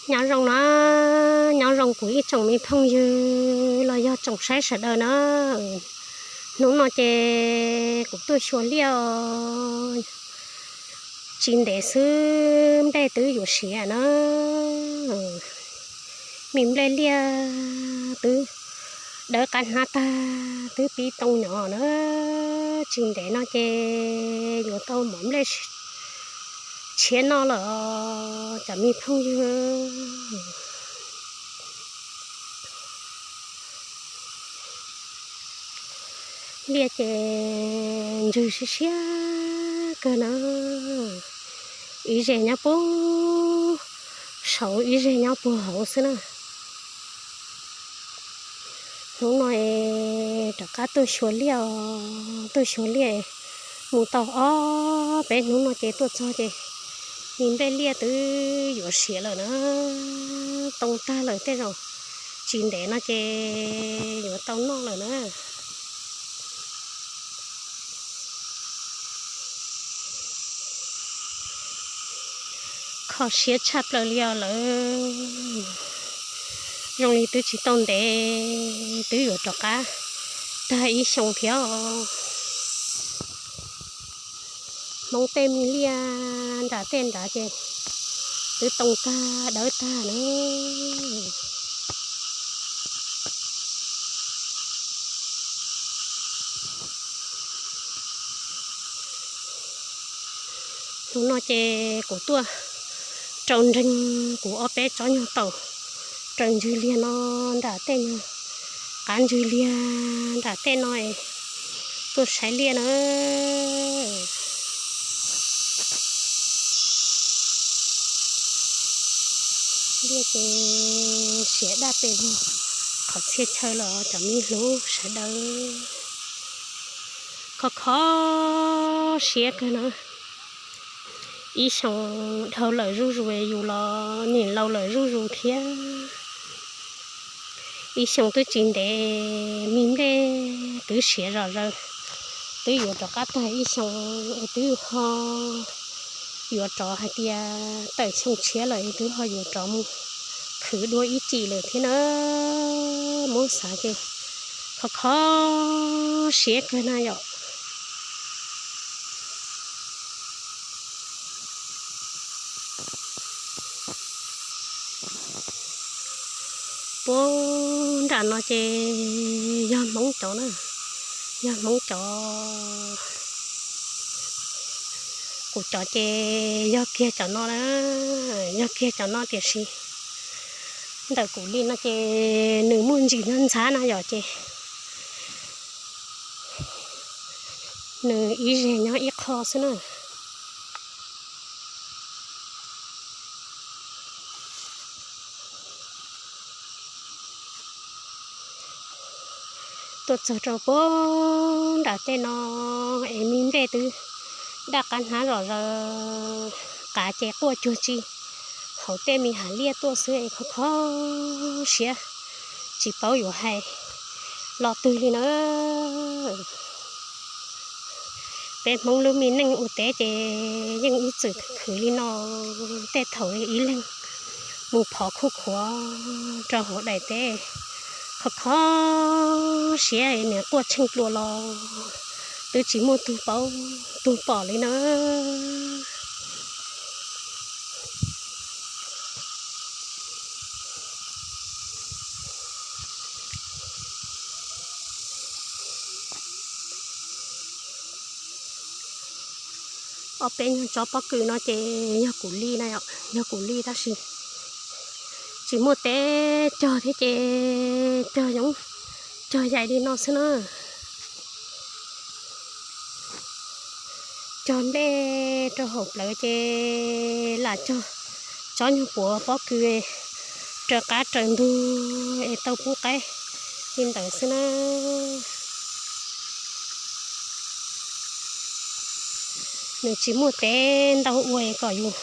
Nyob zoo na, nyob zoo kuv ib tsoom me phooj ywg los yog tsoom saib sawv daws na. Hnub no ces kuv tuaj xyuas liaj os, tsis ntev xwb nplej twb yuav siav na. Me nplej liaj twb dawb qab hnab tag, twb pib too nyob na. Tsis ntev no ces yuav tau mov nplej tshiab noj lawm os cov me phooj ywg. Liaj ces ntswg siab siab kawg na, ib zeg nyob puag saud ib zeg nyob puag hauv xwb na. Hnub no es rov qab tuaj xyuas liaj os, tuaj xyuas liaj mus tau ob peb hnub no ces tuaj txog ces me nplej liaj twb yuav siav lawm na, too tag lawm tej zaum tsis ntev no ces yuav tau noj lawm na. Kho siab tshaj plaws li os lawm. Zoo li twb tsis tau ntev twb yuav rov qab tag ib xyoos thiab os. Hmoob tej me liaj nram tej nrad ces twb too tag dawb tag na. Hnub no ces kuv tuaj rau nreeg kuv ob peb tsob nyuag taum raws ntswg liag no nram tej nyuag qab ntswg liag nram tej no es tuaj saib liaj na. Liaj ces siav daj pes vuag qhov txhia chaw los cov me hlub sawv daws. Kho kho siab kawg na. Ib xyoo dhau lawm zuj zus, yus los niam laus lawm zuj zus thiab. Ib xyoo twb tsis ntev me nplej twb siav zom zaws, twb yuav rov qab tag ib xyoo es twb ho yuav rov hais tias tawm xyoo tshiab lawm es twb ho yuav rov mus khwv dua ib cim lawm thiab na. Muab xav ces kho kho siab kawg na yom. Puag nram no ces yog Hmoob cov na, yog Hmoob cov. Kuv cov ces yog kiag cov no na, yog kiag cov no tiam sis ntawm kuv li no ces nws muaj ntsis ntxhab ntxhab no yom ces nws ib zeg nyob ib qho xwb na. Tuaj txog rau puag nram tej no es me nplej twb daj qab hnab zom zaws, qav ces quaj cuag tsi hauv tej me hav liaj tuaj xwb es kho kho siab tsis paub yuav hais lo twg li na. Peb Hmoob lub me neej ua teb ces yeej ib txwm khwv li no, tej thaum ib leeg mus phov khuj khuav rau hauv daim teb, kho kho siab niam quaj tsheej plua los twb tsis muaj tug paub tug pom li na. Ob peb nyuag tsob pob kws no ces yog kuv li na, yog kuv li tab sis tsis muaj teb cog thiab ces cog yoov cog yaim li no xwb na. Cog nplej rau hauv plawv ces lam cog tsob nyuag puav pob kws raws qab raws ntug es tau pub qaib li ntawd xwb na. Nws tsis muaj teb ntau ua kom yus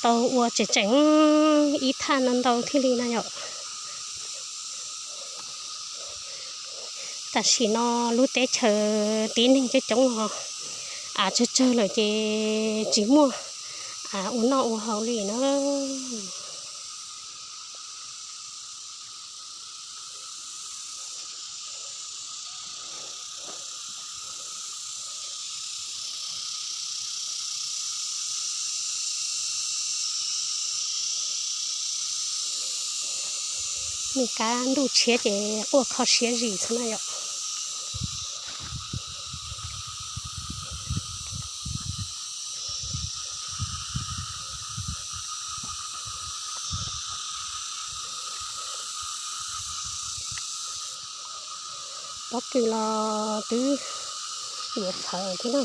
tau ua tseem tseem ib thaj no ntau thiaj li na yom. Tam sim no lub teb chaws tib neeg coob coob os, av tsawg tsawg lawm ces tsis muaj av ua noj ua haus li na. Me kab ntuj tshiab ces quaj kho siab zim xwb na yom. Pob kws los twb yuav txhawv thiab na.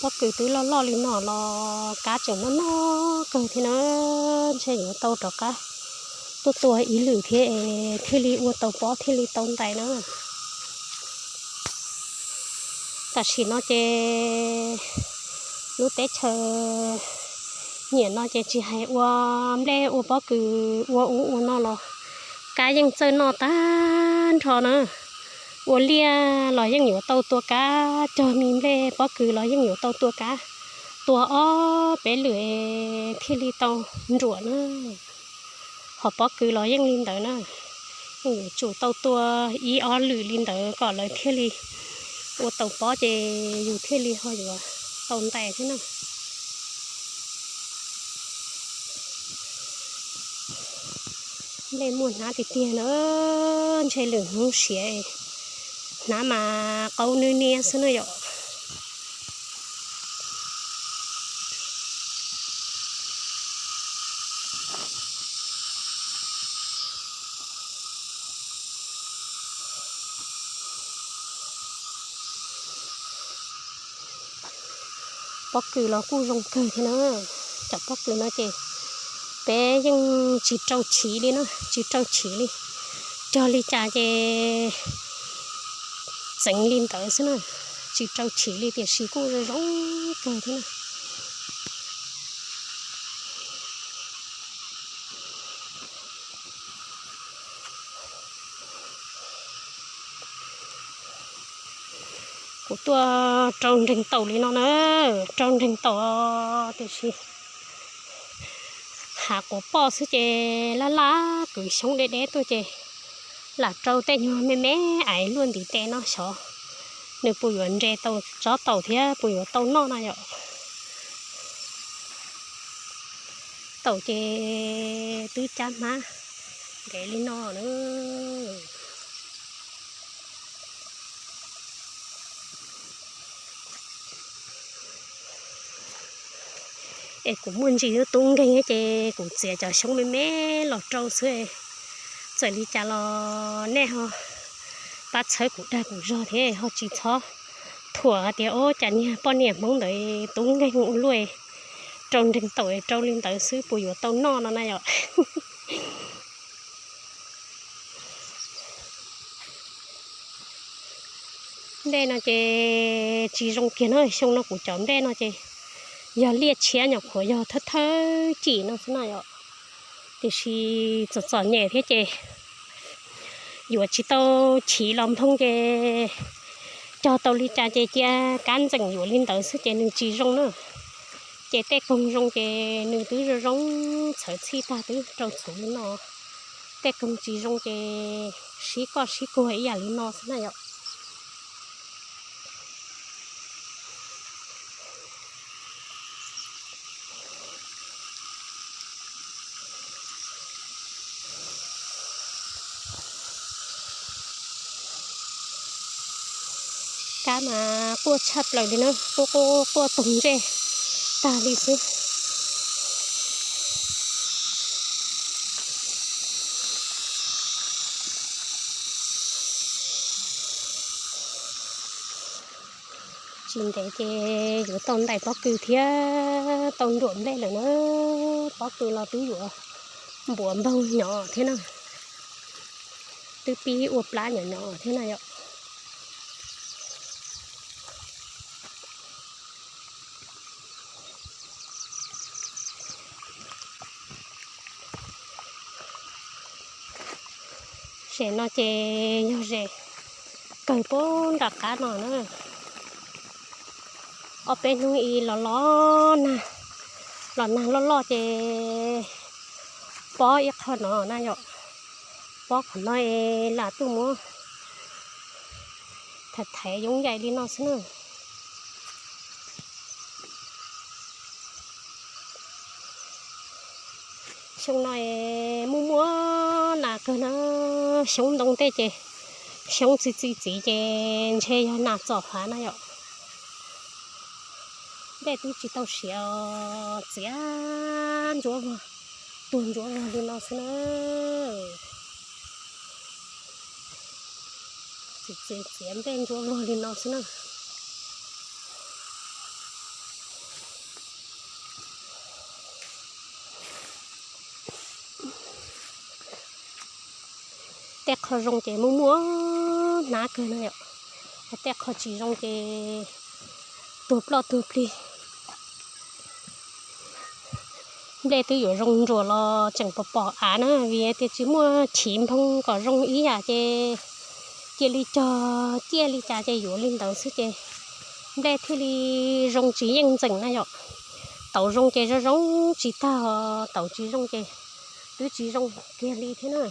Pob kws twb loj loj li no los kab tseem noj noj kawg thiab na. Ntshe yuav tau rov qab tuaj tua ib lwm thiab es thiaj li ua tau pob thiaj li tau ntais na. Tam sim no ces lub teb chaws nyiam no ces tsis hais ua nplej ua pob kws ua ub ua no los kab yeej txawj noj tag nrho na. Ua liaj los yeej yuav tau tua kab, cog me nplej pob kws los yeej yuav tau tua kab, tua ob peb lwm thiaj li tau nruam na. Ho pob kws los yeej li ntawd na, yeej yuav tsum tau tua ib ob lwm li ntawd kom lawv thiaj li ua tau pob ces yus thiaj li ho yuav tau ntais thiab na. Nplej muaj hnab tiag tiag na, ntshe lwm hnub siav hnab mas qaub nwb niab xwb na yom. Pob kws los kuj zoo kawg thiab na. Cov pob kws no ces peb yeej tsis rau chiv li na, tsis rau chiv li. Cog li cas ces txeev li ntawd xwb na, tsis rau chiv li tiam sis kuj zoo zoo kawg thiab na. Kuv tuaj rau nreeg taum li no na, rau nreeg taum tiam sis hav quav poj xwb ces laj laj kwv xyoob deb deb tuaj ces lam rau tej nyuag me me aiv luaj ntiv tes no xyov nws puas yuav nres tau tsob taum thiab puas yuav tau noj na yom. Taum ces twb cab hmab ntev li no na. Es kuv muaj ntsis tub nkeeg ces kuv txiav cov xyoob me me los rau xwb. Txawm li cas los nej ho pab txhawb kuv dag kuv zog thiab ho tsis txhob thuam tias ub cas niag poj niam Hmoob ntawd tub nkeeg ua luaj, rau nreeg taum rau li ntawd xwb puas yuav tau noj no na yom. Nplej no ces tsis zoo kiag na, xyoo no kuv cov nplej no ces yog liaj tshiab nyuam qhuav yog thawj thawj cim no xwb na yom. Tiam sis txom txom nyem thiab ces yuav tsis tau chiv los nphoo ces cog tau li cas ces cia kab ntxeem yuav li ntawd xwb ces nws tsis zoo na. Ces tej koog zoo ces nws twb zoo zoo txhawv txhij tag twb rau txhuv li no. Tej koog tsis zoo ces sib koj sib kuag ib yam li no xwb na yom. Kab mas quaj tshaj plaws li na, quaj quaj quaj toog ntsej tag li xwb. Tsis ntev ces yuav tau ntais pob kws thiab tau nruam nplej lawm na. Pob kws los twb yuav npuav npaug nyob thiab na, twb pib ua plab nyob nyob thiab na yom. Zem no ces yog zem kawg puag nram qab no na. Ob peb hnub ib los los nag, los nag loj loj ces pob ib qho no na yom. Pob qhov no es lam tuaj muab thaiv thaiv yoov yaim li no xwb na. Xyoo no es muaj muaj nas kawg na, xyoob ntoo tej ces, xyoob txi txi txiv ces ntshe yog nas txom hav na yom. Nplej twb tsis tau siav, txiav ntsuav vog, tuag ntsuav vog li no xwb na. Txiav, txiav nplej ntsuav vog li no xwb na. Tej qho zoo ces muaj muaj hnab kawg no yom, tej qho tsis zoo ces tuag ploj tuag plig. Nplej twb yuav zoo nruas los tseem pom pom av na, vim tias tsis muaj chiv nphoo kom zoo ib yam ces cia li cog ciaj li cas ces yuav li ntawd xwb ces nplej thiaj li zoo tsis yeej ntxeem na yom. Taum zoo ces zoo zoo tsis tag, taum tsis zoo ces twb tsis zoo kiag li thiab na.